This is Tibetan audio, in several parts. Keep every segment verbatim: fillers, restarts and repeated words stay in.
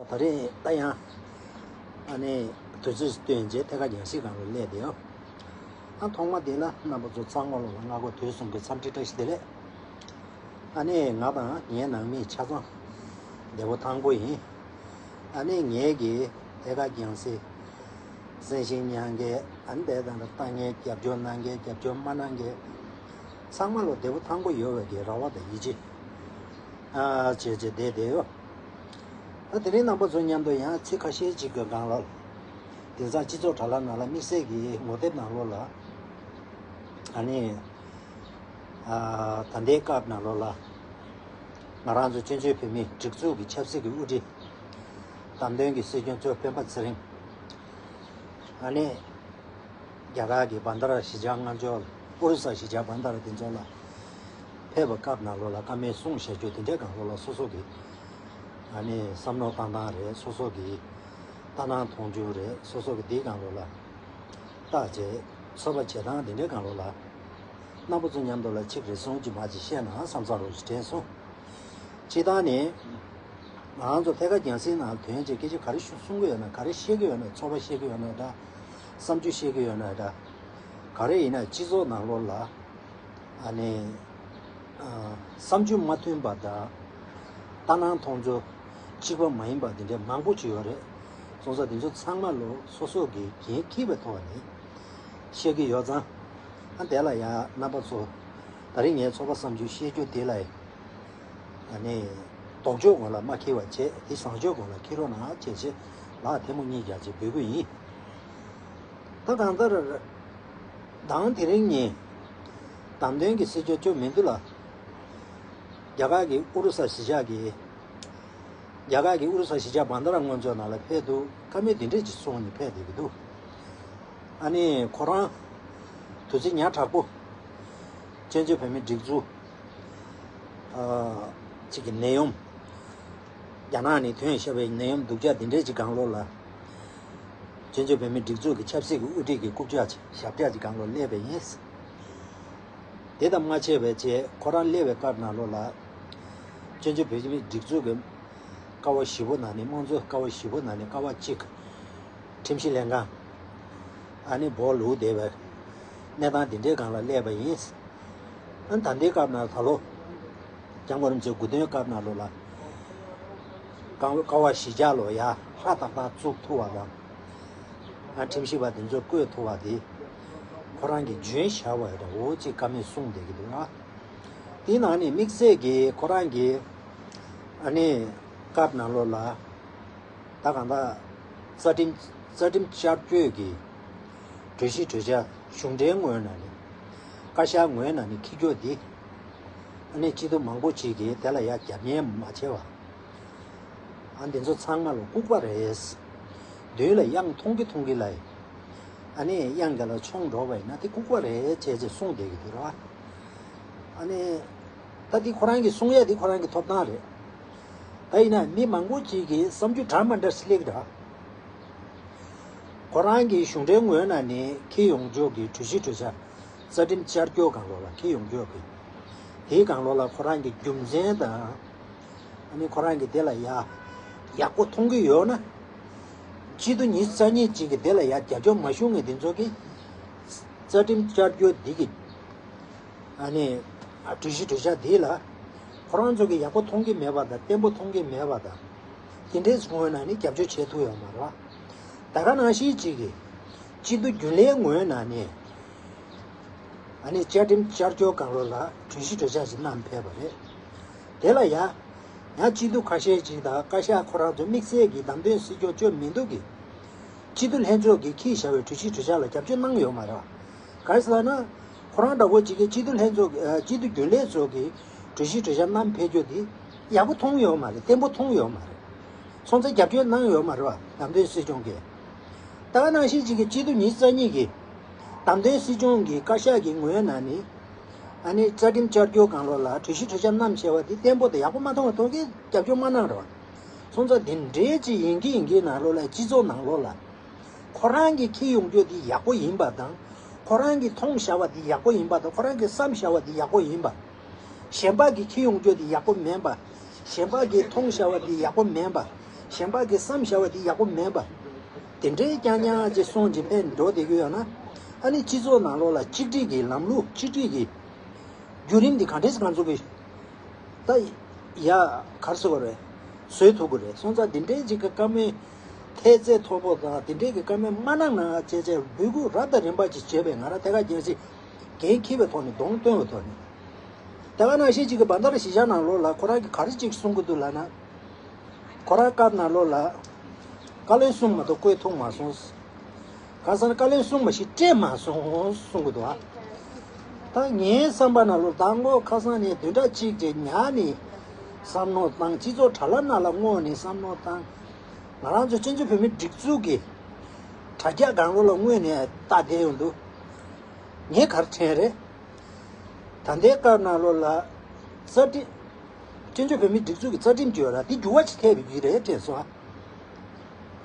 ད་རེས་ད་ཡང་ཨ་ནི་དུས་ཚོད་བཏོན་རྗེས་ཐད་ཀར་རྒྱང་སྲིང་སྒང་ལ་སླེབས་བསྡད་ཡོད། ཨ་ཐོག་མ་དེ་ལ་རྣམ་པ་ཚོ་ཚང་མ་ལོ་ལ་སྔ་དགོང་དུས་གསུམ་གྱི་འཚམས་འདྲི་བཀྲ་ཤིས་བདེ་ལེགས། ཨ་ནི་ང་དང་ངའི་ནང་མི་ཆ་ཚང་བདེ་པོ་ཐང་པོ་ཡིན། ཨ་ནི་ངའི་གི་ཐད་ཀར་རྒྱང་སྲིང་གསན་ཞིང་ཉན་མཁན། ཨ་ནི་དེ་དང་ལྟ་མཁན། རྒྱབ་སྐྱོར་གནང་མཁན། རྒྱབ་སྐྱོར་མ་གནང་མཁན། ཚང་མ་ལོ་བདེ་པོ་ཐང་པོ་ཡོད་པའི་གི་རེ་བ་དང་ཡིད་ཆེས་ཨ་བྱས་བྱས་བསྡད་བསྡད་ཡོད། ད་དེ་རིང་རྣམ་པ་ཚོ་མཉམ་དུ་ཡང་ཚིག་ཁ་ཤས་ཅིག་གི་སྒང་ལ། དེང་སང་སྤྱི་ཚོགས་དྲ་ལམ་ནང་ལ་དམིགས་བསལ་གྱི་ངོ་དེབ་ནང་ལོགས་ལ། ཨ་ནི་ཨ་ད་ལྟའི་སྐབས་ནང་ལོགས་ལ་ང་རང་ཚོ་བཙན་བྱོལ་བོད་མིའི་སྒྲིག་འཛུགས་ཀྱི་ཆབ་སྲིད་ཀྱི་དབུ་ཁྲིད། བདམས་ཐོན་གྱི་སྲིད་སྐྱོང་གཙོས་སྤེན་པ་ཚེ་རིང་། ཨ་ནི་རྒྱ་གར་གྱི་བྷན་དྷ་ར་གཞིས་ཆགས་ལྔ་མཆོག་ལ། ཨོ་རི་ས་གཞིས་ཆགས་བྷན་དྷ་ར་དེ་ཚོ་ལ་ཕེབས་པའི་སྐབས་ནང་ལོགས་ལ་བཀའ་མོལ་གསུངས་བཞག་རྒྱུ་དེ་འདྲའི་སྒང་ལོགས་ལ་སོ་སོ་གི་ཨ་ནི་བསམ་བློ་བཏང་སྟངས་རེད། སོ་སོ་གི་ལྟ་སྣང་མཐོང་ཆུང་རེད། སོ་སོ་གི་དེའི་སྒང་ལོགས་ལ་བརྟག་དཔྱད། ཚོད་དཔག་བྱེད་སྟངས་དེ་འདྲའི་སྒང་ལོགས་ལ་རྣམ་པ་ཚོ་མཉམ་དུ་ལ་ཚིག་རེ་ཟུང་ཅིག་མ་ཅིག་བཤད་ན་བསམ་བསམ་རོགས་ཞེས་དྲན་སོང་། སྤྱིར་བཏང་ནས་ང་རང་ཚོ་ཐད་ཀར་རྒྱང་སྲིང་ནང་ཐོན་རྗེས་སྐད་ཆ་ག་རེ་ཞུ་གསུང་གི་ཡོད་ན། ག་རེ་བཤད་ཀྱི་ཡོད་ན། ཚོར་བ་བཤད་ཀྱི་ཡོད་ན་འདྲ། བསམ་ཚུལ་བཤད་ཀྱི་ཡོད་ན་འདྲ། ག་རེ་ཡིན་ན་སྤྱི་ཚོགས་ནང་ལོགས་ལ་ཨ་ནི་ཨ་བསམ་ཚུལ་མ་མཐུན་པ་དང་ལྟ་སྣང་མཐོང་ཚུལ་གཅིག་པ་མ་ཡིན་པ་དེ་འདྲ་མང་པོ་ཅིག་ཡོད་རེད། སོང་ཙང་དེ་ཚོ་ཚང་མ་ལོ་སོ་སོ་གི་འགན་འཁྱེར་བའི་ཐོག་ནས་བཤད་ཀྱི་ཡོད་ཙང་། ཨ་དེ་ལ་ཡང་རྣམ་པ་ཚོ་ད་རིང་ངའི་ཚོར་བ་བསམ་ཚུལ་བཤད་རྒྱུ་དེ་ལ་ཨ་ནི་ལྡོག་ཕྱོགས་སྒང་ལ་མ་འཁྱེར་བ་བྱས། དེ་བཟང་ཕྱོགས་སྒང་ལ་འཁྱེར་རོགས་གནང་བྱས་བྱས་ལ་ཐལ་མོ་གཉིས་རྒྱག་ཅེས་འབོད་སྐུལ་ཡིན། ད་གང་ལྟར་དང་དེ་རིང་ཉིན་བདམས་ཐོན་གྱི་སྲིད་སྐྱོང་ཇོ་མི་འདུག་ལ། རྒྱ་གར་གྱི་ཨོ་རི་ས་གཞིས་ཆགས་ཀྱི། རྒྱ་གར་གྱི་ཨོ་རི་ས་གཞིས་ཆགས་བྷན་དྷ་ར་སྔོན་ཚོགས་ནང་ལ་ཕེབས་འདུག་བཀའ་མོལ་འདི་འདྲས་ཅིག་གསུངས་ནས་ཕེབས་བསྡད་ཀྱི་འདུག་ཨ་ནི་ཁོ་རང་དུས་ཚོད་ཉག་ཕྲ་པོ། བཙན་བྱོལ་བོད་མིའི་སྒྲིག་འཛུགས་ཨ་ཅིག་གི་ནད་ཡམས། རྒྱ་ནག་ནས་ཐོན་བཞག་པའི་ནད་ཡམས་སྡུག་ཅག་འདི་འདྲས་ཅིག་སྒང་ལོགས་ལ། བཙན་བྱོལ་བོད་མིའི་སྒྲིག་འཛུགས་ཀྱི་ཆབ་སྲིད་ཀྱི་དབུ་ཁྲིད་ཀྱི་རྐུབ་བཀྱག་ཅིག་ཞབས་བཀྱག་ཅིག་སྒང་ལོགས་སླེབས་པ་ཡིན། དེ་དང་མ་ཕྱེད་པའི་ཆེད་ཁོ་རང་སླེབས་པའི་སྐབས་ནང་ལོགས་ལ། བཙན་བྱོལ་བོད་མིའི་སྒྲིག་འཛུགས་ཀྱི་ཀ་བ་བཞི་པོ་ནང་ནས། དམངས་གཙོའི་ཀ་བ་བཞི་པོ་ནང་ནས་ཀ་བ་གཅིག་ཁྲིམས་ཞིབ་ལྷན་ཁང་། ཨ་ནི་སྦོ་ལུག་བསྡད་པའི་གནས་སྟངས་འདི་འདྲའི་སྒང་ལ་སླེབས་པ་ཡིན། ཨ་ད་ལྟའི་སྐབས་ནང་ད་ལོ་སྐྱབས་མགོན་རིན་པོ་ཆེ་སྐུ་མདུན་སྐབས་ནང་ལོགས་ལ། ཀ་ཀ་བ་བཞི་ཆ་ལོ་ཡ་ཧྲ་ཏག་ཏག་བཙུགས་ཐུབ་པ་དང་། ཨ་ཁྲིམས་ཞིབ་པ་དེ་ཚོ་བསྐོས་ཐུབ་པ་དེ་ཁོ་རང་གིས་འཇོན་བཞག་པ་རེད། འོ་ཅིག་བཀའ་མོལ་གསུངས་བསྡད་ཀྱི་འདུག་ཨ། དེའི་ནང་ནས་དམིགས་བསལ་གྱིས་ཁོ་རང་གིས་ཨ་ནི་སྐབས་ནང་ལོགས་ལ། ད་གང་ལྟར་རྩ་ཁྲིམས་རྩ་ཁྲིམས་བསྐྱར་བཅོས་ཀྱི་གྲོས་གཞི་གྲོས་འཆར་གཞུང་འབྲེལ་ངོས་ནས་ནི། བཀའ་ཤག་ངོས་ནས་ནི་འཁྱེར་རྒྱུ་འདི་ཨ་ནི་སྤྱི་འཐུས་མང་པོ་ཅིག་གིས་དེ་ལ་ཡ་རྒྱབ་གཉེར་མ་བྱས་པ། ཨ་འདི་ཚོ་ཚང་མ་ལ་ལྐུགས་པ་རེད། མདུན་ལ་གཡང་མཐོང་གི་མཐོང་གི་ལ། ཨ་ནི་གཡང་ག་ལ་མཆོང་འགྲོ་བ་ཡིན་ན་དེ་ལྐུགས་པ་རེད་བྱས་བྱས་གསུངས་བསྡད་ཀྱི་འདུག་ར། ཨ་ནི་ད་འདི་ཁོ་རང་གིས་གསུང་ཡ་འདི་ཁོ་རང་གི་ཐོབ་ཐང་རེད། ད་ཡིན་ན་མི་མང་པོ་ཅིག་གིས་བསམ་རྒྱུ་འདྲ་མི་འདྲ་སླེབས་འདྲ། ཁོ་རང་གི་གཞུང་འབྲེལ་ངོས་ནས་ནི་འཁྱེར་ཡོང་ཕྱོགས་ཀྱི་གྲོས་གཞི་གྲོས་འཆར། རྩ་ཁྲིམས་བསྐྱར་བཅོས་སྒང་ལོགས་ལ་འཁྱེར་ཡོང་ཕྱོགས་ཀྱི། དེའི་སྒང་ལོགས་ལ་ཁོ་རང་གི་རྒྱུ་མཚན་དང་། ཨ་ནི་ཁོ་རང་གིས་དེ་ལ་ཡ་ཡག་པོ་མཐོང་གི་ཡོད་ན། སྤྱི་འཐུས་ཉི་ཤུ་རྩ་གཉིས་ཅིག་གིས་དེ་ལ་ཡ་རྒྱབ་སྐྱོར་མ་ཞུ་མཁན་དེ་ཚོ་གིས། རྩ་ཁྲིམས་བསྐྱར་བཅོས་འདི་གི། ཨ་ནི་གྲོས་གཞི་གྲོས་འཆར་འདི་ལ་ཁོ་རང་ཚོ་གིས་ཡག་པོ་མཐོང་གི་མེད་པ་དང་། བརྟན་པོ་མཐོང་གི་མེད་པ་དང་། དེ་འདྲའི་ངོས་ནས་ནི་རྒྱབ་སྐྱོར་བྱེད་ཐུབ་ཡོད་མ་རེད་བ། ད་ག་ནང་བཞིན་ཅིག་གིས་སྤྱི་འཐུས་རྒྱུན་ལས་ངོས་ནས་ནི། ཨ་ནི་བཅའ་ཁྲིམས་བསྐྱར་བཅོས་སྒང་ལོགས་ལ་གྲོས་གཞི་གྲོས་འཆར་ཞིག་བསྣམས་ཕེབས་པ་རེད། དེ་ལ་ཡ། ཡང་སྤྱི་འཐུས་ཁ་ཤས་ཅིག་དང་བཀའ་ཤག་ཁོ་རང་ཚོ་དམིགས་བསལ་གྱིས་བདམས་ཐོན་སྲིད་སྐྱོང་ཇོ་མི་འདུག་གི། སྤྱི་འཐུས་ལྷན་ཚོགས་ཀྱིས་འཁྱེར་བཞག་པའི་གྲོས་གཞི་གྲོས་འཆར་ལ་རྒྱབ་སྐྱོར་གནང་ཡོད་མ་རེད་བ། གང་ཡིན་ཟེར་ན། ཁོ་རང་འདྲ་བོ་ཅིག་གིས་སྤྱི་འཐུས་ལྷན་ཚོགས་ཀྱི་ཨ་སྤྱི་འཐུས་རྒྱུན་ལས་ཚོ་གིས་གྲོས་གཞི་གྲོས་འཆར་བསྣམས་ཕེབས་རྒྱུ་དེ་ཡག་པོ་མཐོང་ཡོད་མ་རེད། བརྟན་པོ་མཐོང་ཡོད་མ་རེད། སོང་ཙང་རྒྱབ་སྐྱོར་གནང་ཡོད་མ་རེད་བ། བདམས་ཐོན་སྲིད་སྐྱོང་གིས། ད་ག་ནང་བཞིན་ཅིག་གིས་སྤྱི་འཐུས་ཉི་ཤུ་རྩ་གཉིས་ཀྱིས་བདམས་ཐོན་སྲིད་སྐྱོང་གི་བཀའ་ཤག་གི་ངོས་ནས་ནི། ཨ་ནི་རྩ་ཁྲིམས་བསྐྱར་བཅོས་སྒང་ལོགས་ལ་གྲོས་གཞི་གྲོས་འཆར་བསྣམས་བྱས་པ་དེ་བརྟན་པོ་དང་ཡག་པོ་མ་མཐོང་བ་ཐོག་གིས་རྒྱབ་སྐྱོར་མ་གནང་རེད་བ། སོང་ཙང་དེ་འདྲའི་ཅིག་ཡིན་གྱི་ཡིན་གྱི་ནང་ལོགས་ལ་སྤྱི་ཚོགས་ནང་ལོགས་ལ། ཁོ་རང་གིས་འཁྱེར་ཡོང་རྒྱུ་དེ་ཡག་པོ་ཡིན་པ་དང་། ཁོ་རང་གིས་མཐོང་བཞག་པ་དེ་ཡག་པོ་ཡིན་པ་དང་། ཁོ་རང་གིས་བསམ་བཞག་པ་དེ་ཡག་པོ་ཡིན་པ། གཞན་པ་གིས་འཁྱེར་ཡོང་རྒྱུ་དེ་ཡག་པོ་མིན་པ། གཞན་པ་གིས་མཐོང་བཞག་པ་དེ་ཡག་པོ་མིན་པ། གཞན་པ་གི་བསམ་བྱ་བ་དེ་ཡག་པོ་མེད་པ། དེ་འདྲའི་རྐྱང་རྐྱང་ཅིག་སོང་ཅིག་ཕན་འགྲོ་བསྡད་ཀྱི་ཡོད་ན། ཨ་ནི་སྤྱི་ཚོགས་ནང་ལོགས་ལ་གཅིག་སྒྲིལ་གྱི་ལམ་ལུགས་གཅིག་སྒྲིལ་གྱི་བརྒྱུད་རིམ་འདི་ག་འདྲས་སེ་ང་ཚོ་གི་ད་ཡ་གར་སོ་བ་རེད། བཟོས་ཐུབ་ཀྱི་རེད། སོང་ཙང་འདི་འདྲའི་ཅིག་གི་བཀའ་མོལ་ཐེལ་ཙེ་མཐོ་པོ་དང་འདི་འདྲའི་གི་བཀའ་མོལ་མ་གནང་ན་བྱས་བྱས་འབོད་སྐུལ་རབ་དང་རིམ་པ་ཅིག་བྱས་པས། ང་རང་ཐད་ཀར་རྒྱལ་སྲིད་འགན་འཁྱེར་བའི་ཐོག་ནས་གདོང་སྟོན་པའི་ཐོག་ནས། དེ་ག་ནང་བཞིན་ཅིག་གི་བན་དར་གཞིས་ཆགས་ནང་ལོགས་ལ་ཁོ་རང་གིས་ག་རེ་ཅིག་གསུང་གི་འདུག་ལབ་ན། ཁོ་རང་སྐབས་ནང་ལོགས་ལ་བཀའ་བློན་གསུམ་མ་གཏོགས་བསྐོས་ཐུབ་མ་སོང་། ཁ་སང་བཀའ་བློན་གསུམ་མ་ཞིག་སྤྲད་མ་སོང་གསུང་གི་འདུག་ཨ། ད་ངའི་བསམ་པ་ནང་ལོགས་མདང་དགོང་ཁ་སང་ནས་བདུན་ཕྲག་གཅིག་ཅིག་ཉལ་ནས་བསམ་བློ་བཏང་། སྤྱི་ཚོགས་དྲ་ལམ་ནང་ལ་བསྔོགས་ནས་བསམ་བློ་བཏང་། ང་རང་ཚོ་བཙན་བྱོལ་བོད་མིའི་སྒྲིག་འཛུགས་ཀྱི་དྲ་རྒྱ་སྒང་ལོགས་ལ་བསྔོགས་ནས་ལྟ་བསྡད་ཡོང་དུས། ངས་ག་རེ་དྲན་རེད། ད་ལྟའི་སྐབས་ནང་ལོགས་ལ་རྩ་ཁྲིམས། བཙན་བྱོལ་བོད་མིའི་སྒྲིག་འཛུགས་ཀྱི་རྩ་ཁྲིམས་ཀྱི་ཡོད་ར། དེ་འགྱུར་བ་ཅིག་ཐེབས་པའི་རྒྱུ་རེད་དྲན་སོང་ཨ།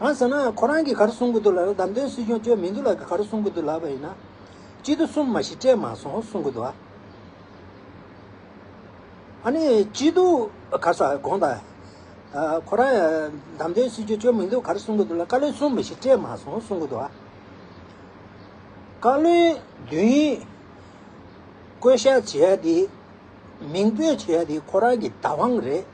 གང་ཟེར་ན་ཁོ་རང་གིས་ག་རེ་གསུང་གི་འདུག་ལབ་ན། བདམས་ཐོན་སྲིད་སྐྱོང་བཅོས་མིན་འདུག་ལབ་གི་ག་རེ་གསུང་གི་འདུག་ལབ་པ་ཡིན་ན། སྤྱི་འཐུས་གསུམ་མ་ཞིག་སྤྲད་མ་སོང་གསུང་གི་འདུག་ཨ། ཨ་ནི་སྤྱི་འཐུས་ག་ས་དགོངས་དག་ཁོ་རང་བདམས་ཐོན་སྲིད་སྐྱོང་བཅོས་མིན་འདུག་ག་རེ་གསུང་གི་འདུག་ལབ། བཀའ་བློན་གསུམ་མ་ཞིག་སྤྲད་མ་སོང་གསུང་གི་འདུག་ཨ། བཀའ་བློན་བདུན་བསྐོ་གཞག་བྱེད་ཡ་དེ། མིང་འབོད་བྱེད་ཡ་དེ་ཁོ་རང་གི་བདག་དབང་རེད།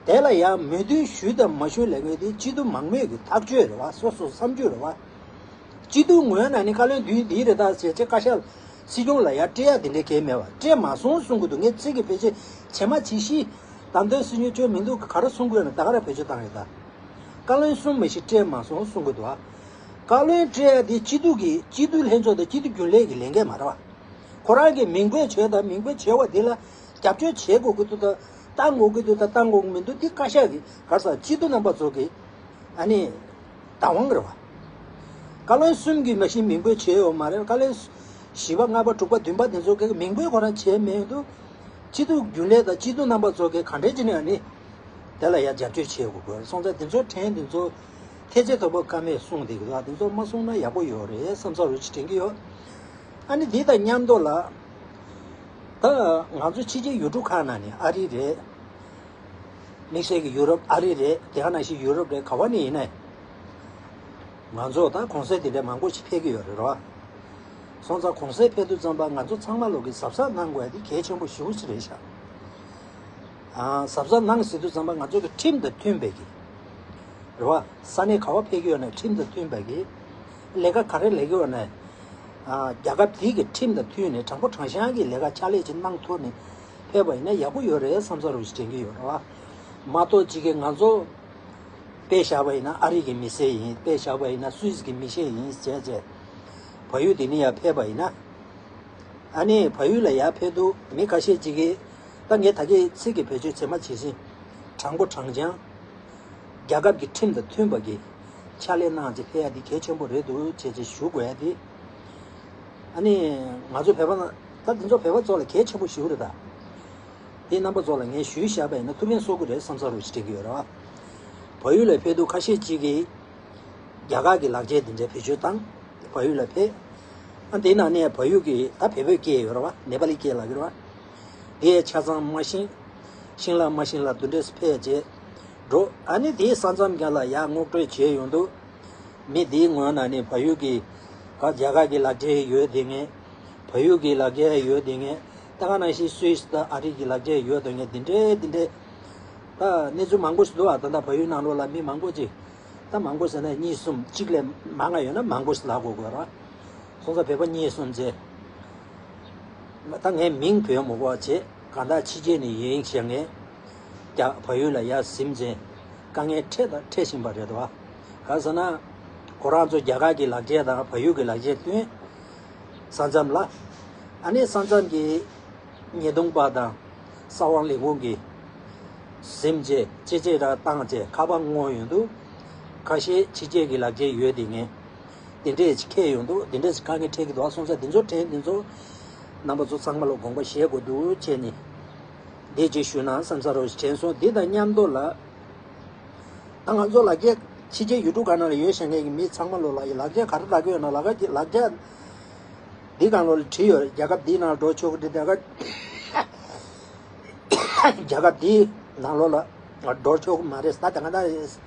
དེ་ལ་ཡང་མོས་མཐུན་ཞུས་དང་མ་ཞུས་ལབ་མཁན་དེ་སྤྱི་འཐུས་མང་མོས་ཀྱི་ཐག་གཅོད་རེད་བ། སོ་སོ་བསམ་ཚུལ་རེད་བ། སྤྱི་འཐུས་ངོས་ནས་ནི་བཀའ་བློན་བདུན་འདི་རེད་ད་ཟེར་བྱས་བཀའ་ཤག་སྲིད་སྐྱོང་ལ་ཡར་སྤྲད་ཡ་དེ་འདྲའི་གལ་མེད་བ། སྤྲད་མ་སོང་གསུང་གི་འདུག་ངས་ཚིག་གི་བེད་སྤྱོད་བྱེད་མ་བྱེད་ཤི། བདམས་ཐོན་སྲིད་སྐྱོང་བཅོས་མིན་འདུག་ག་རེ་གསུང་གི་ཡོད་ན་ད་ག་རང་བེད་སྤྱོད་བཏང་ཡོད་ད། བཀའ་བློན་གསུམ་མ་ཞིག་སྤྲད་མ་སོང་གསུང་གི་འདུག་ཨ། བཀའ་བློན་སྤྲད་ཡ་དེ་སྤྱི་འཐུས་ཀྱི་སྤྱི་འཐུས་ལྷན་ཚོགས་དང་སྤྱི་འཐུས་རྒྱུན་ལས་ཀྱི་ལས་འགན་མ་རེད་བ། ཁོ་རང་གིས་མིང་འབོད་བྱས་དང་མིང་འབོད་བྱས་པ་དེ་ལ་རྒྱབ་སྐྱོར་བྱེད་དགོས་ཀྱི་འདུག་དང་བཏང་དགོས་ཀྱི་འདུག་དང་བཏང་དགོས་ཀྱི་མི་འདུག་དེ་བཀའ་ཤག་གི་ག་རེ་ཟེར་སྤྱི་འཐུས་རྣམ་པ་ཚོ་གི་ཨ་ནི་བདག་དབང་རེད་བ། བཀའ་བློན་གསུམ་གྱིས་མ་གཞི་མིང་འབོད་བྱས་ཡོད་མ་རེད། བཀའ་བློན་བཞི་པ་ལྔ་པ་དྲུག་པ་བདུན་པ་དེ་ཚོ་གིས་མིང་འབོད་ཁོ་རང་བྱས་མེད་འདུག་སྤྱི་འཐུས་རྒྱུན་ལས་དང་སྤྱི་འཐུས་རྣམ་པ་ཚོ་གིས་ག་འདྲས་བྱས་ནས་ཨ་ནི་དེ་ལ་ཡང་རྒྱབ་སྐྱོར་བྱེད་དགོས་དགོས་སོང་ཙང་དེ་ཚོ་ཕྲན་དེ་ཚོ་ཐེལ་ཙེ་མཐོ་པོ་བཀའ་མོལ་གསུངས་བསྡད་ཀྱི་འདུག་དེ་ཚོ་མ་གསུངས་ན་ཡག་པོ་ཡོད་རེད་བསམ་ས་རུ་ཅིག་དྲན་གྱི་ཡོད། ཨ་ནི་འདི་དང་མཉམ་དུ་ལ། ད་ང་ཚོ་ཕྱི་རྒྱལ་ཡུལ་གྲུ་ཁག་ནང་ནས་ཨ་རི་རེད། དམིགས་བསལ་གྱི་ཡུ་རོབ་ཨ་རི་རེད། དེ་ག་ནང་བཞིན་ཡུ་རོབ་རེད། ག་བ་ནས་ཡིན་ནའི། ང་ཚོ་ད་གུང་སེང་དེ་འདྲ་མང་པོ་ཞིག་ཕེབས་ཀྱི་ཡོད་རེད་རོ། སོང་ཙང་གུང་སེང་ཕེབས་དུས་ཙམ་པ་ང་ཚོ་ཚང་མ་ལོག་གི་གཟབ་གཟབ་གནང་དགོས་ཡ་དེ་གལ་ཆེན་པོ་ཞེ་པོ་ཅིག་རེད་ཤག་ཨ། གཟབ་གཟབ་གནང་ཟེར་དུས་ཙམ་པ་ང་ཚོ་གི་ཁྲིམས་དང་མཐུན་པའི་གི། རེད་བ། ས་གནས་ག་བ་ཕེབས་ཀྱི་ཡོད་ན་ཁྲིམས་དང་མཐུན་པའི་གི། ལས་ཀ་ག་རེ་ལས་ཀྱི་ཡོད་ན། ཨ། རྒྱལ་ཁབ་དེ་གི་ཁྲིམས་དང་མཐུན་ནས་དྲང་པོ་དྲང་གཞག་གི་ལས་ཀ་ཕྱག་ལས་ཅིག་གནང་ཐུབ་ནས་ཕེབས་པ་ཡིན་ན་ཡག་པོ་ཡོད་རེད་བསམ་ས་རུ་ཞིག་དྲན་གྱི་ཡོད་རེད་བ། མ་གཏོགས་ཅིག་གི་ང་ཚོ་དཔེ་བཞག་པ་ཡིན་ན་ཨ་རི་གི་མི་སེར་ཡིན། དཔེ་བཞག་པ་ཡིན་ན་སུད་སི་གི་མི་སེར་ཡིན་ཟེར་བྱས། བལ་ཡུལ་དེ་ནས་ཡར་ཕེབས་པ་ཡིན་ན། ཨ་ནི་བལ་ཡུལ་ལ་ཡར་ཕེབས་དུས་མི་ཁ་ཤས་ཅིག་གིས། ད་ངས་ད་གིན་ཚིག་གི་བེད་སྤྱོད་བྱེད་མ་བྱེད་བཞིན། དྲང་པོ་དྲང་རྐྱང་། རྒྱལ་ཁབ་ཀྱི་ཁྲིམས་དང་མཐུན་པ་གི་ཕྱག་ལས་གནང་བྱས་ཕེབས་ཡ་དེ་གལ་ཆེན་པོ་རེད་འདུག་བྱས་བྱས་ཞུ་དགོས་ཡ་དེ། ཨ་ནི་ང་ཚོ་བོད་པ་ན་ད་འདི་ཚོ་བོད་པ་ཚོ་ལ་གལ་ཆེན་པོ་ཞིག་རེད་ད། དེ་རྣམ་པ་ཚོ་ལ་ངས་ཞུས་བཞག་པ་ཡིན་ན་ཐུགས་ཕན་གསོས་ཀྱི་རེད་བསམ་ས་རུ་ཞིག་དྲན་གྱི་ཡོད་རེད་བ། བལ་ཡུལ་ལ་ཕེབས་དུས་ཁ་ཤས་ཅིག་གིས། རྒྱ་གར་གྱི་ལག་ཆས་འདི་འདྲའི་བེད་སྤྱོད་བཏང་། བལ་ཡུལ་ལ་ཕེབས། ཨ། དེའི་ནང་ནས་བལ་ཡུལ་གྱི་ད་བོད་པའི་སྐད་ཡོད་རེད་བ། ནེ་པ་ལི་སྐད་ལབ་ཀྱི་རེད་བ། དེ་ཆ་ཚང་མ་ཤེས། ཤེས་ལ་མ་ཤེས་ལ་འདི་འདྲས་ཕེབས་བྱས་འགྲོ། ཨ་ནི་དེའི་ས་མཚམས་རྒྱ་ལ་ཡར་སྔོག་འདོན་བྱས་ཡོང་དུས། མི་དེའི་ངོས་ནས་ནི་བལ་ཡུལ་གྱི་ག་རྒྱ་གར་གྱི་ལག་ཆས་ཡོད་དེ་ངས། བལ་ཡུལ་གྱི་ལག་ཆས་ཡོད་དེ་ངས། ད་ག་ནང་བཞིན་སུད་སི་དང་ཨ་རི་གི་ལག་ཆས་ཡོད་དེ་ངས། འདི་འདྲའི་འདི་འདྲའི། ད་གནས་ཚུལ་མང་པོ་ཞིག་འདུག་བ། ད་ལྟ་བལ་ཡུལ་ནང་ལོགས་ལ་མི་མང་པོ་ཅིག་ད་མང་པོ་ཟེར་ན་གཉིས་གསུམ་གཅིག་ལས་མང་ང་ཡོད་ན་མང་པོ་ཞིག་ལབ་དགོས་དགོས་ར། སོང་ཙང་བོད་པ་གཉིས་གསུམ་བྱས། ད་ངས་མིང་བོས་མི་དགོས་བྱས། གང་ལྟར་ཕྱི་རྒྱལ་ནས་ཡིན་ཞེས་ངས་རྒྱ་བལ་ཡུལ་ལ་ཡར་གཟིམས་བྱས་དཀའ་ངལ་འཕྲད་དང་འཕྲད་བཞིན་པ་རེད་དོ། ག་ཟེར་ན། ཁོ་རང་ཚོ་རྒྱ་གར་གྱི་ལག་ཆས་དང་བལ་ཡུལ་གྱི་ལག་ཆས་བསྟུན། ས་མཚམས་ལ། ཨ་ནི་ས་མཚམས་ཀྱི་ཉེས་རྡུང་པ་དང་ས་དབང་ལས་ཁུངས་ཀྱིས་གཟིམས་བྱས་ཅེ་ཅེ་ར་བཏང་བྱས་ཁ་པར་བསྔོགས་ཡོང་དུས། ཁ་ཤས་ཕྱི་རྒྱལ་གྱི་ལག་ཆས་ཡོད་དེ་ངས། དེ་འདྲས་ཅིག་འཁྱེར་ཡོང་དུས་དེ་འདྲས་ཅིག་དཀའ་ངལ་འཕྲད་ཀྱི་འདུག་སོང་ཙང་དེ་ཚོ་དྲན་དེ་ཚོ་རྣམ་པ་ཚོ་ཚང་མ་ལ་དགོངས་པ་བཞེས་དགོས་འདུག་བྱས་ནས་འདི་ཅིག་ཞུ་ན་བསམ་ས་རུ་དྲན་སོང་། འདི་དང་མཉམ་དུ་ལ། ད་ང་ཚོ་ལག་ཁྱེར་ཕྱི་རྒྱལ་ཡུལ་གྲུ་ག་ན་ལ་ཡོད་བཞག་མཁན་གྱི་མི་ཚང་མ་ལོ་ལ་ཡི་ལག་ཁྱེར་ག་རེ་ལབ་ཀྱི་ཡོད་ན་ལག་ཁྱེར་ལག་ཁྱེར་འདི་གང་ལོ་ལ་བྲིས་ཡོད། རྒྱལ་ཁབ་འདིའི་ནང་འགྲོ་ཆོག་གི་འདི་རྒྱལ་ཁབ་རྒྱལ་ཁབ་འདིའི་ནང་ལོ་ལ་འགྲོ་ཆོག་གི་མ་རེད། ད་ད་ག་ད་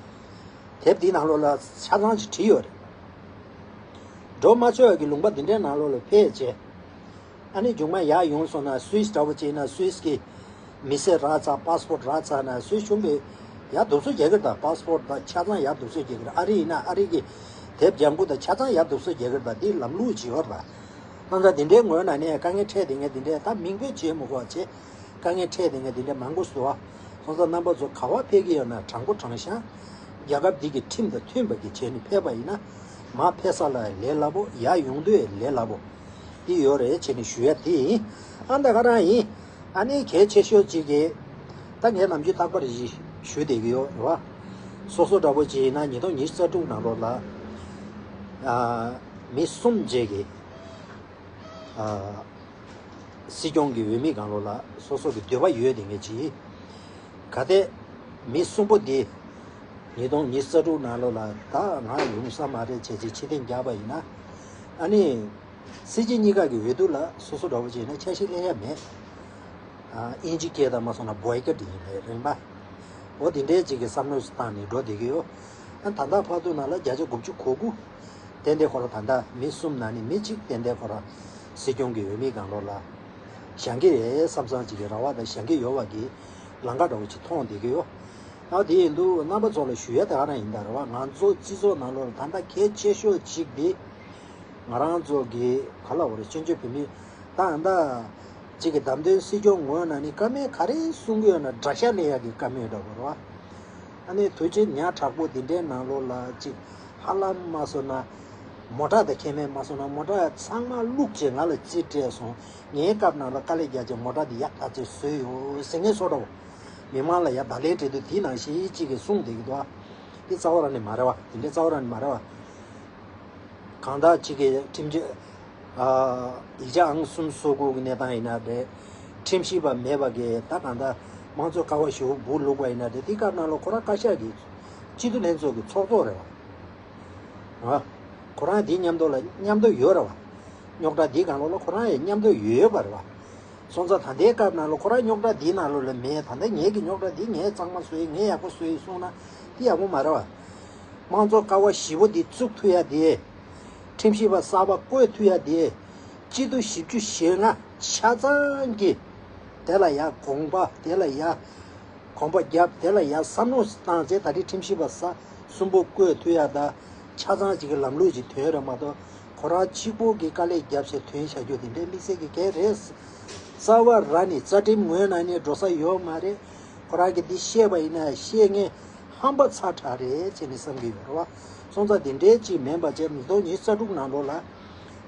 དེབ་འདིའི་ནང་ལོགས་ལ་ཆ་ཚང་ཅིག་བྲིས་ཡོད་རེད། འགྲོ་མ་ཆོག་ཡ་གི་ལུང་པ་འདི་འདྲའི་ནང་ལོགས་ལ་ཕེབས་བྱས། ཨ་ནི་མཇུག་མ་ཡར་ཡོང་སོང་ན་སུད་སི་འདྲ་བོ་ཅིག་ཡིན་ན་སུད་སི་གི་མི་སེར་རག་ཚར། པ་སི་པོར་ཊི་རག་ཚར་ན་སུད་སི་གཞུང་གིས་ཡར་བསྡུ་གསོག་རྒྱག་གི་རེད་ད། པ་སི་པོར་ཊི་དང་ཆ་ཚང་ཡར་བསྡུ་གསོག་རྒྱག་གི་རེད། ཨ་རི་ཡིན་ན་ཨ་རི་གི་དེབ་ལྗང་ཁུ་དང་ཆ་ཚང་ཡར་བསྡུ་གསོག་རྒྱག་གི་རེད་ད། འདི་ལམ་ལུགས་ཅིག་ཡོད་རེད་ད། ད་ལྟ་འདི་འདྲའི་ངོས་ནས་ནས་དཀའ་ངལ་འཕྲད་བསྡད་མཁན་འདི་འདྲའི་ད་མིང་འབོད་བྱེད་མི་དགོས་བྱས། དཀའ་ངལ་འཕྲད་བསྡད་མཁན་འདི་འདྲ་མང་པོ་བཟོ་བ། སོང་ཙང་རྣམ་པ་ཚོ་ག་པར་ཕེབས་ཀྱི་ཡོད་ན་དྲང་པོ་དྲང་བཞག་རྒྱལ་ཁབ་འདི་གི་ཁྲིམས་དང་མཐུན་པ་གི་བྱས་ནས་ཕེབས་པ་ཡིན་ན། མར་ཕེབས་ས་ལ་ལས་སླ་པོ། ཡར་ཡོང་དུས་ལས་སླ་པོ་འདི་ཡོད་རེད་བྱས་ནས་ཞུ་ཡ་དེ་ཡིན། ཨ་འདི་ག་རང་ཡིན། ཨ་ནི་གལ་ཆེ་ཤོས་གཅིག་གིས་ད་ངས་ནམ་རྒྱུན་རྟག་པར་ཞུ་བསྡད་ཀྱི་ཡོད་རེད་བ། སོ་སོ་འདྲ་པོ་ཅིག་ཡིན་ན་ཉིས་སྟོང་ཉི་ཤུ་རྩ་དྲུག་ནང་ལོགས་ལ་ཨ་མི་གསུམ་བཅས་ཀྱིས། ཨ། སྲིད་སྐྱོང་གི་འོས་མི་སྒང་ལོགས་ལ་སོ་སོ་གི་འདོད་པ་ཡོད་དེ་ངེས་ཅིག་གལ་ཏེ་མི་གསུམ་པོ་འདི་ཉིས་སྟོང་ཉི་ཤུ་རྩ་དྲུག་ནང་ལོགས་ལ་ད་ང་ཡོང་ས་མ་རེད་བྱས་ཚེ་ཕྱིར་འཐེན་རྒྱག་པ་ཡིན་ན། ཨ་ནི་སྲིད་སྤྱི་གཉིས་ཀ་གི་འོས་བསྡུ་ལ་སོ་སོ་འདྲ་བོ་བྱས་ན་འཆར་གཞི་ལེན་ཡ་མེད། ཨ། དབྱིན་ཇི་སྐད་དང་མ་སོང་ན་བོའི་ཀོཊ་ཡིན་པའི་རིམ་པ། འོ་དེ་འདྲའི་ཅིག་གི་བསམ་བློ་བཏང་ནས་འགྲོ་བསྡད་ཀྱི་ཡོད། ཨ། ད་ལྟ་བར་དུ་ནང་ལ་བརྒྱ་ཆ་དགུ་བཅུ་གོ་དགུ། ཏན་ཏན་ཁོ་རང་ད་ལྟ་མི་གསུམ་ནང་ནས་མི་གཅིག་ཏན་ཏན་ཁོ་རང་སྲིད་སྐྱོང་གི་འོས་མི་སྒང་ལོགས་ལ་བཞེངས་ཀྱི་རེད་བསམ་བསམ་ཅིག་གི་རེ་བ་དང་བཞེངས་ཀྱི་ཡོད་པ་གི་ལམ་ཁ་འདྲ་བོ་ཅིག་མཐོང་བསྡད་ཀྱི་ཡོད། ཨ། དེ་ཡིན་དུས་རྣམ་པ་ཚོ་ལ་ཞུ་ཡ་དེ་ག་རང་ཡིན་ད་རེད་བ། ང་ཚོ་སྤྱི་ཚོགས་ནང་ལོགས་ལ་ད་ལྟ་གལ་ཆེ་ཤོས་གཅིག་དེ་ང་རང་ཚོ་གི་ག་ལ་འོ་རེད། བཙན་བྱོལ་བོད་མི་ད་ད་ཅིག་གི་བདམས་ཐོན་སྲིད་སྐྱོང་ངོས་ནས་ནི་བཀའ་མོལ་ག་རེ་གསུང་གི་ཡོད་ན་དགྲ་ཤ་ལེན་ཡག་གི་བཀའ་མོལ་འདྲ་བོ་རེད་བ། ཨ་ནི་དུས་ཆེན་ཉག་ཕྲ་པོ་འདི་འདྲའི་ནང་ལོགས་ལ་ཅིག་ཧ་ལམ་མ་སོང་ན་མོ་ཊ་དང་ཁྱད་མེད་མ་སོང་ན་མོ་ཊ་ཚང་མ་བླུགས་བྱས་ང་ལ་རྩིས་སྤྲད་སོང་། ངའི་སྐབས་ནང་ལ་དཀའ་ལས་རྒྱག་བྱས་མོ་ཊ་འདི་ཡག་ཐག་ཆོད་བཟོས་ཡོད་ཟེར་མཁན་བཟོ་འདྲ་བོ། མི་མང་ལ་ཡ་བརྡ་ལན་སྤྲད་དུས་དེའི་ནང་བཞིན་ཅིག་གིས་གསུངས་བསྡད་ཀྱི་འདུག་ཨ། དེ་རྩ་བ་རང་ནས་མ་རེད་བ། དེ་འདྲའི་རྩ་བ་རང་ནས་མ་རེད་བ། གང་ལྟར་གཅིག་གི་ཁྲིམས་གཅོད། ཨ། ཡིག་ཆ་ཨང་གསུམ་སོ་དགུ་གི་གནས་སྟངས་ཡིན་ན་རེད། ཁྲིམས་ཞིབ་པ་མེད་པ་གི་ད་གང་ལྟར་དམངས་གཙོ་ཀ་བ་ཞེ་པོ་སྦུག་ལུག་པ་ཡིན་ན་རེད། དེ་སྐབས་ནང་ལ་ཁོ་རང་བཀའ་ཤག་གི་སྤྱི་འཐུས་ལྷན་ཚོགས་ཀྱི་ཚོགས་གཙོ་རེད་བ། ཨ། ཁོ་རང་དེའི་མཉམ་དུ་ལ་མཉམ་དུ་ཡོད་རེད་བ། རྙོག་དྲ་འདིའི་སྒང་ལོགས་ལ་ཁོ་རང་ཡང་མཉམ་དུ་ཡོད་པ་རེད་བ། སོང་ཙང་ད་ལྟའི་སྐབས་ནང་ལ་ཁོ་རང་རྙོག་དྲ་འདིའི་ནང་ལོགས་ལ་མེད། ད་ལྟ་ངེད་ཀྱི་རྙོག་དྲ་འདི་ངས་གཙང་མ་བཟོས་ངས་ཡག་པོ་བཟོས་གསུངས་ན་དེ་ཡག་པོ་མ་རེད་བ། དམངས་གཙོ་ཀ་བ་བཞི་པོ་འདི་བཙུགས་ཐུབ་ཡ་དེ། ཁྲིམས་ཞིབ་པ་གསར་པ་བསྐོས་ཐུབ་ཡ་དེ། སྤྱི་འཐུས་བཞི་བཅུ་ཞེ་ལྔ་ཆ་ཚང་གིས་དེ་ལ་ཡ་དགོངས་པ་དེ་ལ་ཡ་དགོངས་པ་བརྒྱབ། དེ་ལ་ཡ་བསམ་བློ་བཏང་བྱས་ད་རེས་ཁྲིམས་ཞིབ་པ་གསར་གསུམ་པོ་བསྐོས་ཐུབ་ཡ་ད་ཆ་ཚང་གཅིག་གི་ལམ་ལུགས་ཅིག་ཐོན་རེད་མ་གཏོགས། ཁོ་རང་གཅིག་པོ་གིས་དཀའ་ལས་བརྒྱབ་བྱས་ཐོན་བཞག་རྒྱུ་དེ་འདྲའི་དམིགས་བསལ་གྱི་གལ་རེད། རྩ་བ་རང་ནས་རྩ་ཁྲིམས་ངོས་ནས་ནི་འགྲོ་ས་ཡོད་མ་རེད། ཁོ་རང་གིས་འདི་བཤད་པ་ཡིན་ན་བཤད་མཁན་ཧམ་པ་ཚ་དྲགས་རེད་ཅེས་ནས་བསམ་གྱི་ཡོད་རེད་བ། སོང་ཙང་དེ་འདྲའི་ཅིག་མིན་པ་བྱས་ཉིས་སྟོང་ཉི་ཤུ་རྩ་དྲུག་ནང་ལོགས་ལ་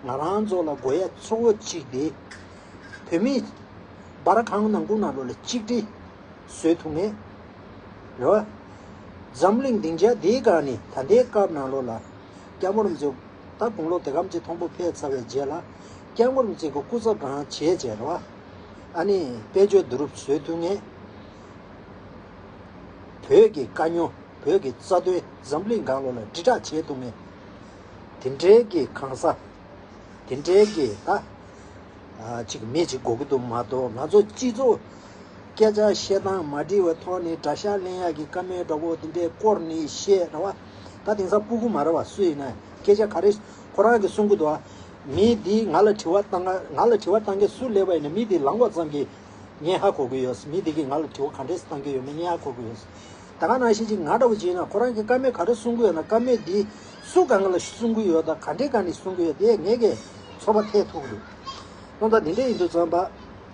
ང་རང་ཚོ་ལ་དགོས་ཡ་གཙོ་བོ་གཅིག་དེ། བོད་མི་སྦར་ཁང་ནང་ཁུལ་ནང་ལོགས་ལ་གཅིག་སྒྲིལ་བཟོས་ཐུབ་མཁན་རེད་བ། འཛམ་གླིང་སྡིངས་ཆ་འདིའི་སྒང་ནས་ད་ལྟའི་སྐབས་ནང་ལོགས་ལ་སྐྱབས་མགོན་རིན་པོ་ཆེ་ད་དགུང་ལོ་དེ་གམ་ཅིག་མཐོན་པོ་ཕེབས་ཚར་བའི་རྗེས་ལ་སྐྱབས་མགོན་རིན་པོ་ཆེ་གི་སྐུ་ཚབ་རང་བྱས་བྱས་རེད་བ། ཨ་ནི་དཔལ་འབྱོར་བསྡུ་རུབ་བཟོས་ཐུབ་མཁན། བོད་ཀྱི་དཀའ་རྙོག་བོད་ཀྱི་རྩ་དོན་འཛམ་གླིང་སྒང་ལོགས་ལ་དྲིལ་བསྒྲགས་བྱེད་ཐུབ་མཁན། དེ་འདྲའི་གི་གང་ཟག་དེ་འདྲའི་གི་ད་ཨ་ཅིག་མི་ཅིག་དགོས་ཀྱི་འདུག་མ་གཏོགས། ང་ཚོ་སྤྱི་ཚོགས་སྐད་ཆ་བཤད་སྟངས་མ་འགྲིག་པའི་ཐོག་ནས་དགྲ་ཤ་ལེན་ཡག་གི་བཀའ་མོལ་འདྲ་བོ་དེ་འདྲའི་སྐོར་ནས་བཤད་རེད་བ། ད་དེང་སང་སྤུ་གུ་མ་རེད་བ། སུ་ཡིན་ན་སྐད་ཆ་ག་རེ་ཁོ་རང་གིས་གསུང་གི་འདུག་བ། མི་འདིས་ང་ལ་དྲི་བ་བཏང་ང་ལ་དྲི་བ་བཏང་མཁན་སུ་སླེབས་པ་ཡིན་ན་མི་འདི་ལངས་པ་ཙམ་གྱིས་ངས་ཧ་གོ་གི་ཡོད། མི་འདི་གིས་ང་ལ་དྲི་བ་ག་འདྲས་བཏང་གི་ཡོད་མེད་ངས་ཧ་གོ་གི་ཡོད། ད་ག་ནང་བཞིན་ཅིག་ང་འདྲ་བོ་ཅིག་ཡིན་ན་ཁོ་རང་གིས་བཀའ་མོལ་ག་རེ་གསུང་གི་ཡོད་ན་བཀའ་མོལ་འདི་སུ་སྒང་ལ་གསུང་གི་ཡོད་དང་ག་འདྲའི་སྒང་ནས་གསུང་གི་ཡོད་དེ་ངས་ཀྱིས་ཚོར་བ་ཐེབས་ཐུབ་ཀྱི་འདུག། སོང་ཙང་འདི་འདྲ་ཡིན་དུས་ཙམ་པ་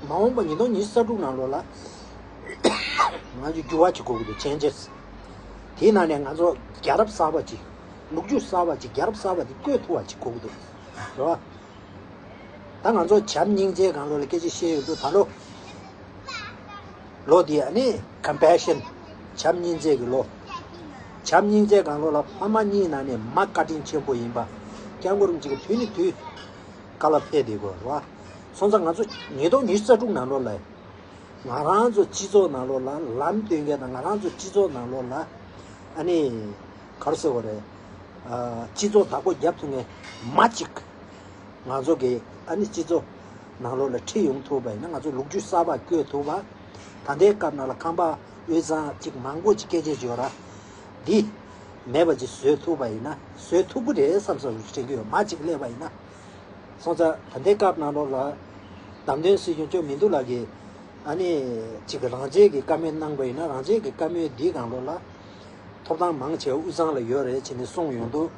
མ་འོངས་པ་ཉིས་སྟོང་ཉི་ཤུ་རྩ་དྲུག་ནང་ལོགས་ལ་ང་ཚོས་འགྱུར་བ་ཅིག་དགོས་ཀྱི་འདུག། ཆེན་ཅེས། དེའི་ནང་ནས་ང་ཚོ་རྒྱལ་རབས་གསར་པ་ཅིག་ལོ་རྒྱུས་གསར་པ་ཅིག་རྒྱལ་རབས་གསར་པ་དེ་བཀོད་ཐུབ་པ་ཅིག་དགོས་ཀྱི་འདུག་རེད་བ། ད་ང་ཚོ་བྱམས་སྙིང་རྗེའི་སྒང་ལོགས་ལ་སྐད་ཆ་བཤད་ཡོང་དུས་ད་ལོ། ལོ་འདི་ཨ་ནི་ཀམ་པེ་ཤན། བྱམས་སྙིང་རྗེ་གི་ལོ། བྱམས་སྙིང་རྗེའི་སྒང་ལོགས་ལ་ཕ་མ་གཉིས་ནང་ནས་མ་བཀའ་དྲིན་ཆེན་པོ་ཡིན་པ། སྐྱབས་མགོན་རིན་པོ་ཆེ་གི་དུས་ནས་དུས་བཀའ་སློབ་ཕེབས་བསྡད་དགོས་རེད་བ། སོང་ཙང་ང་ཚོ་ཉིས་སྟོང་ཉི་ཤུ་རྩ་དྲུག་ནང་ལོགས་ལ། ང་རང་ཚོ་སྤྱི་ཚོགས་ནང་ལོགས་ལ་ལམ་སྟོན་མཁན་དང་ང་རང་ཚོ་སྤྱི་ཚོགས་ནང་ལོགས་ལ་ཨ་ནི་ག་རེ་ཟེར་བ་རེད། ཨ། སྤྱི་ཚོགས་བདག་པོ་རྒྱབ་ཐུབ་མཁན་མ་གཅིག་ང་ཚོ་གི་ཨ་ནི་སྤྱི་ཚོགས་ནང་ལོགས་ལ་ཁྲིད་ཡོང་ཐུབ་པ་ཡིན་ན་ང་ཚོ་ལོ་རྒྱུས་གསར་པ་བཀོད་ཐུབ་པ། ད་ལྟའི་སྐབས་ནང་ལ་ཁམས་པ་དབུས་གཙང་གཅིག་མང་པོ་ཅིག་སྐད་ཆ་བརྗོད་ར་འདི། མེད་པ་ཅིག་བཟོས་ཐུབ་པ་ཡིན་ན་བཟོས་ཐུབ་ཀྱི་རེད་བསམ་བསམ་དྲན་གྱི་ཡོད། མ་གཅིག་སླེབས་པ་ཡིན་ན། སོང་ཙང་ད་ལྟའི་སྐབས་ནང་ལོགས་ལ་བདམས་ཐོན་སྲིད་སྐྱོང་མཆོག་མི་འདུག་ལགས་ཀྱིས་ཨ་ནི་གཅིག་གི་རང་བཙན་གྱི་བཀའ་མོལ་གནང་པ་ཡིན་ན། རང་བཙན་གྱི་བཀའ་མོལ་འདིའི་སྒང་ལོགས་ལ་ཐོབ་ཐང་མང་ཆེ་བ་དབུས་གཙང་ལ་ཡོད་རེད་ཅེས་ནས་གསུངས་ཡོང་དུས།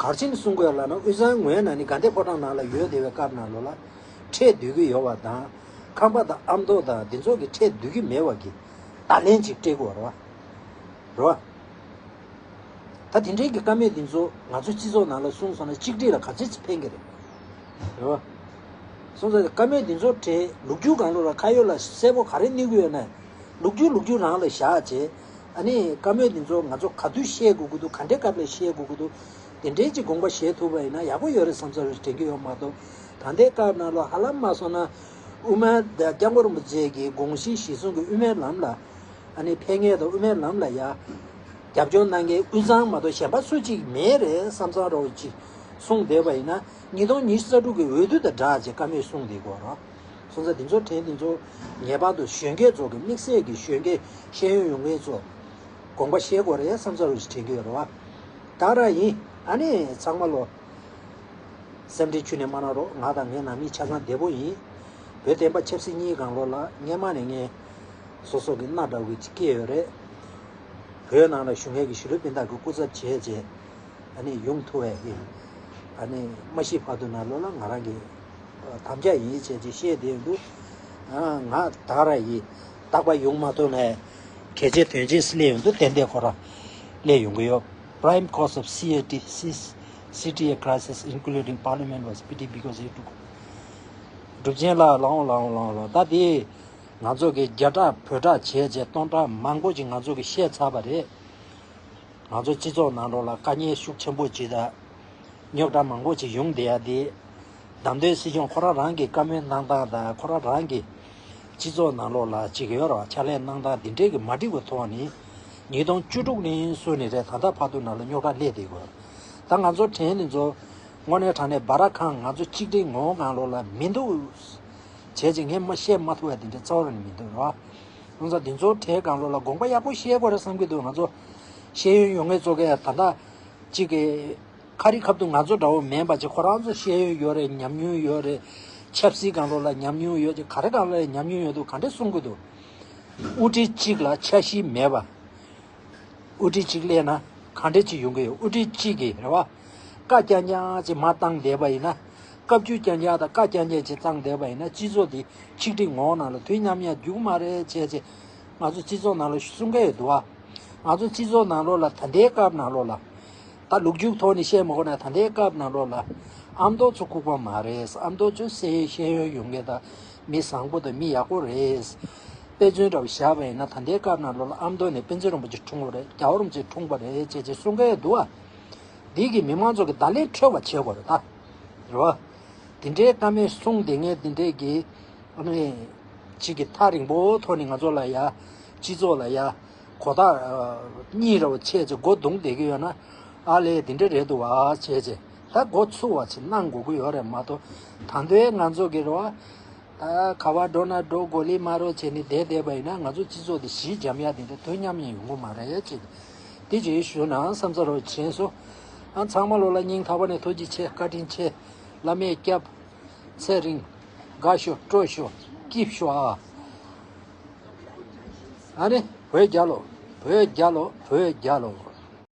ག་རེ་བྱས་ནས་གསུང་དགོས་ལབ་ན། དབུས་གཙང་ངོས་ནས་ནི་དགའ་ལྡན་ཕོ་བྲང་ནང་ལ་ཡོད་བསྡད་པའི་སྐབས་ནང་ལོགས་ལ་ཁྲལ་བསྡུ་གི་ཡོད་པ་དང་། ཁམས་པ་དང་ཨ་མདོ་དང་འདི་ཚོ་གི་ཁྲལ་བསྡུ་གི་མེད་པ་གི་བརྡ་ལན་ཅིག་སྤྲད་དགོས་རེད་བ། རེད་བ། ད་དེ་འདྲའི་གི་བཀའ་མོལ་འདི་ཚོ་ང་ཚོ་སྤྱི་ཚོགས་ནང་ལ་གསུངས་སོང་ན་གཅིག་སྒྲིལ་ལ་ག་ཚོད་ཅིག་ཕན་གི་རེད། རེད་བ། སོང་ཙང་བཀའ་མོལ་འདི་ཚོ་དྲན། ལོ་རྒྱུས་སྒང་ལོགས་ལ་ཁ་ཡོད་ལ་གསལ་པོ་ག་རེ་གནོད་གི་ཡོད་ན། ལོ་རྒྱུས་ལོ་རྒྱུས་རང་ལ་བཞག་བྱས། ཨ་ནི་བཀའ་མོལ་འདི་ཚོ་ང་ཚོ་ག་དུས་བཤད་དགོས་ཀྱི་འདུག་ག་འདྲའི་སྐབས་ལ་བཤད་དགོས་ཀྱི་འདུག་དེ་འདྲའི་ཅིག་དགོངས་པ་བཞེས་ཐུབ་པ་ཡིན་ན་ཡག་པོ་ཡོད་རེད་བསམ་ས་རེད་དྲན་གྱི་ཡོད་མ་གཏོགས། ད་ལྟའི་སྐབས་ནང་ལ་ཧ་ལམ་མ་སོང་ན་དབུ་མ་སྐྱབས་མགོན་རིན་པོ་ཆེ་གི་དགོངས་གཞི་གཞིར་བཟུང་གི་དབུ་མའི་ལམ་ལ། ཨ་ནི་ཕན་ངེས་དང་དབུ་མའི་ལམ་ལ་ཡ་རྒྱབ་སྐྱོར་གནང་མཁན་དབུས་གཙང་མ་གཏོགས་གཞན་པ་སུ་གཅིག་མེད་རེད་བསམ་བསམ་འདྲ་བོ་ཅིག་གསུངས་བསྡད་པ་ཡིན་ན། ཉིས་སྟོང་ཉི་ཤུ་རྩ་དྲུག་གི་འོས་བསྡུ་དང་སྦྲགས་བྱས་བཀའ་མོལ་གསུངས་བསྡད་ཀྱི་ཡོད་རེད། སོང་ཙང་འདི་ཚོ་དྲན། འདི་ཚོ་ངེས་པར་དུ་གཞོན་སྐྱེས་ཚོ་གི་དམིགས་བསལ་གྱི་གཞོན་སྐྱེས་ཤེས་ཡོན་ཡོད་མཁན་ཚོ་དགོངས་པ་བཞེས་དགོས་རེད་བསམ་བསམ་འདྲ་བོ་ཅིག་དྲན་གྱི་ཡོད་རེད་བ། ད་རང་ཡིན། ཨ་ནི་ཚང་མ་ལོ། སེམས་ཁྲལ་ཁྱོན་ནས་མ་གནང་རོགས། ང་དང་ངའི་ནང་མི་ཆ་ཚང་བདེ་པོ་ཡིན། བོད་བསྟན་པ་ཆབ་སྲིད་གཉིས་སྒང་ལོགས་ལ་སྔོན་མ་ནས་ངས་སོ་སོ་གི་མནའ་འདྲ་བོ་ཅིག་སྐྱེས་ཡོད་རེད། བོད་ནང་ལ་བཞུགས་མཁན་གྱི་གཞིས་ལུས་སྤུན་ཟླ་གི་སྐུ་ཚབ་བྱས་བྱས་ཨ་ནི་ཡོང་ཐུབ་པ་ཡིན། ཨ་ནི་མ་ཤི་བར་དུ་ནང་ལོགས་ལ་ང་རང་གི་དམ་བཅའ་ཡིན་བྱས་བྱས་བཤད་བསྡད་ཡོད་འདུག་ཨ། ང་ད་ར་ཡིན། རྟག་པར་ཡོང་མ་ཐུབ་ནའི་གལ་ཆེ་དོན་ཆེ་སླེབས་ཡོང་དུས་ཏན་ཏན་ཁོ་རང་སླེབས་ཡོང་གི་ཡོད། Prime cause of C A T, C-, C T A crisis, including parliament, was pity because it took. གྲུབ་ཆེན་ལགས། ལགས་འོང་ལགས་འོང་ལགས་འོང་ལགས། ད་དེ་ང་ཚོ་གི་རྒྱ་གྲགས་བོད་གྲགས་བྱས་བྱས་སྟོང་ཕྲག་མང་པོ་ཅིག་ང་ཚོ་གི་བཤད་ཚར་བ་རེད། ང་ཚོ་སྤྱི་ཚོགས་ནང་ལོགས་ལ་དཀའ་ངལ་ཤུགས་ཆེན་པོ་ཅིག་དང་རྙོག་དྲ་མང་པོ་ཅིག་ཡོང་བསྡད་ཡ་དེ། བདམས་ཐོན་སྲིད་སྐྱོང་ཁོ་རང་རང་གི་བཀའ་མོལ་གནང་སྟངས་དང་། ཁོ་རང་རང་གི་སྤྱི་ཚོགས་ནང་ལོགས་ལ་ཅིག་ཡོད་རེད་བ། ཕྱག་ལས་གནང་སྟངས་འདི་འདྲའི་གི་མ་འགྲིག་པའི་ཐོག་ནས་ཉིས་སྟོང་བཅུ་དྲུག་ནས་བཟུང་ནས་རེད། ད་ལྟ་བར་དུ་ནང་ལ་རྙོག་དྲ་སླེབས་བསྡད་ཡོད། ད་ང་ཚོ་དྲན། འདི་ཚོ་དངོས་གནས་དྲང་གནས་སྦ་ར་ཁང་ང་ཚོ་གཅིག་སྒྲིལ་ངོ་བོ་སྒང་ལོགས་ལ་མི་འདུག་བྱས་ཙང་ངས་མ་བཤད་མ་ཐུབ་པ་འདི་འདྲ་རྩ་བ་རང་ནས་མི་འདུག་རེད་བ། སོང་ཙང་འདི་ཚོ་དྲན་སྒང་ལོགས་ལ་དགོངས་པ་ཡག་པོ་བཞེས་དགོས་རེད་བསམ་གྱི་འདུག་ང་ཚོ་ཤེས་ཡོན་ཡོད་མཁན་ཚོ་གས་ད་ལྟ་གཅིག་གི་ཁ་རི་ཁ་ཐུག་ང་ཚོ་འདྲ་བོ་མིན་པ་ཅིག་ཁོ་རང་ཚོ་ཤེས་ཡོན་ཡོད་རེད། ཉམས་མྱོང་ཡོད་རེད། ཆབ་སྲིད་སྒང་ལོགས་ལ་ཉམས་མྱོང་ཡོད་ཅིག་ག་རེ་སྒང་ལ་ཉམས་མྱོང་ཡོད་འདུག་ག་འདྲས་གསུང་གི་འདུག་དབུ་ཁྲིད་གཅིག་ལ་འཆར་གཞི་མེད་པ། དབུ་ཁྲིད་གཅིག་སླེབས་ན་ག་འདྲས་ཅིག་ཡོང་གི་ཡོད། དབུ་ཁྲིད་གཅིག་གིས་རེད་བ། བཀའ་རྐྱང་རྐྱང་ཅིག་མར་བཏང་བསྡད་པ་ཡིན་ན། བཀའ་བཀྱོན་རྐྱང་རྐྱང་དང་བཀའ་རྐྱང་རྐྱང་ཅིག་བཏང་བསྡད་པ་ཡིན་ན། སྤྱི་ཚོགས་འདི་ཆིག་སྒྲིལ་ངོ་བོ་ནང་ལ་དུས་མཉམ་ཡང་རྒྱུག་མ་རེད་བྱས་ཅེས་ང་ཚོ་སྤྱི་ཚོགས་ནང་ལ་གསུང་གི་ཡོད་འདུག་བ། ང་ཚོ་སྤྱི་ཚོགས་ནང་ལོགས་ལ་ད་ལྟའི་སྐབས་ནང་ལོགས་ལ། ད་ལོ་རྒྱུས་ཐོག་ནས་བཤད་མ་དགོས་ན། ད་ལྟའི་སྐབས་ནང་ལོགས་ལ་ཨ་མདོ་ཚོ་ལྐུགས་པ་མ་རེད། ཨ་མདོ་ཚོ་སེ་ཤེས་ཡོན་ཡོད་མཁན་དང་མི་བཟང་པོ་དང་མི་ཡག་པོ་རེད། དཔེ་མཚོན་འདྲ་བོ་བཞག་པ་ཡིན་ན། ད་ལྟའི་སྐབས་ནང་ལོགས་ལ་ཨ་མདོ་ནས་དཔེ་མཛོད་རིན་པོ་ཆེ་འཁྲུངས་པ་རེད། རྒྱལ་བ་རིན་པོ་ཆེ་འཁྲུངས་པ་རེད་ཅེས་ཅེས་གསུང་གི་འདུག་བ། འདི་གི་མི་མང་ཚོ་གི་བརྡ་ལན་འཕྲོད་པ་བྱེད་དགོས་རེད་ད། རེད་བ། དེ་འདྲའི་བཀའ་མོལ་གསུངས་བསྡད་མཁན་དེ་འདྲའི་གི་ཨ་ནི་གཅིག་གི་ཐག་རིང་པོ་ཐོག་ནས་ང་ཚོ་ལ་ཡ། སྤྱི་ཚོགས་ལ་ཡ། གོ་ཐག་ཨ་གཉིས་རེ་བ་ཆད་ཅིག་སྒོ་རྡུང་བསྡད་ཀྱི་ཡོད་ན། ཨ་ལས་དེ་འདྲ་རེད་འདུག་བ་བྱས་ཅིག་ད་འགོ་ཚུགས་པ་ཅིག་གནང་དགོས་ཀྱི་ཡོད་རེད་མ་གཏོགས། ད་དུང་ང་ཚོ་གི་རེད་བ། ད་ག་བ་འགྲོ་ན་འགྲོ། གོ་ལི་མ་རོ་བྱས་ནས་བསྡད་བསྡད་པ་ཡིན་ན། ང་ཚོ་སྤྱི་ཚོགས་འདི་གཞི་འཇམ་ཡག་དེ་འདྲ་དུས་མཉམ་ཡང་ཡོང་གི་མ་རེད་ཅེས། དེ་ཅིག་ཞུ་ན་བསམ་ས་རོ་དྲན་སོང་། ཨ་ཚང་མ་ལོ་ལ་སྙིང་ཐག་པ་ནས་ཐུགས་རྗེ་ཆེ། བཀའ་དྲིན་ཆེ། བླ་མས་སྐྱབས། ཚེ་རིང་། དགའ་ཤོག་སྤྲོ་ཤོག་སྐྱིད་ཤོག་ཨ། ཨ་ནི་བོད་རྒྱལ་ལོ། བོད་རྒྱལ་ལོ། བོད་རྒྱལ་ལོ།